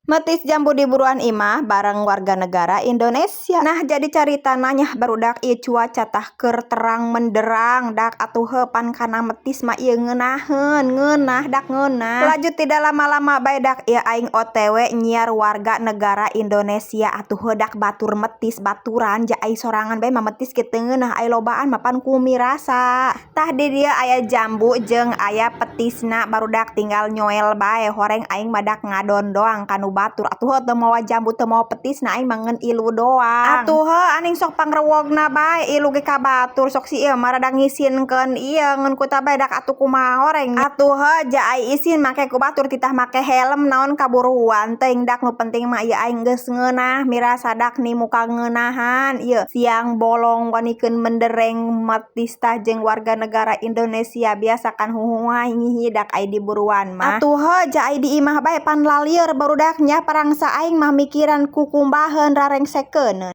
Metis jambu di buruan imah bareng warga negara Indonesia. Nah, jadi caritana nya, barudak, ieu cuaca tah keur terang menderang dak atuh heuh pan kana metis mah ieu ngeunaheun, ngeunah dak, ngeunah. Lanjut, tidak lama-lama bae dak ieu aing OTW nyiar warga negara Indonesia atuh heuh dak batur metis baturan ja ai sorangan bae mah metis kitu ngeunah, ai lobaan mah pan kumirasa. Tah, di dieu aya jambu jeung aya petisna, barudak, tinggal nyoel bae. Horeng aing mah dak ngadon doang kanu batur atuh heuh, teu mawa jambu, teu mawa petisna, aing mah ngeun ilu doang atuh heuh. Aning sok pangrewogna bae ilu ge ka batur, sok si ieu mah rada ngisinkeun ieu ngeun kuta bae dak atuh kumaha horeng atuh heuh. Ja ai isin make ku batur titah make helm naon kaburuan teuing dak, nu penting mah ieu aing geus ngeunah mirasa dak ni muka ngeunahan. Ieu siang bolong wanikeun mendereng metis tah jeung warga negara Indonesia, biasa kan huhuay ngihi dak ai di buruan mah atuh heuh. Ja ai di imah bae pan lalieur, barudak nya, parangsa aing mah mikiran kukumbaheun rarengsekeun.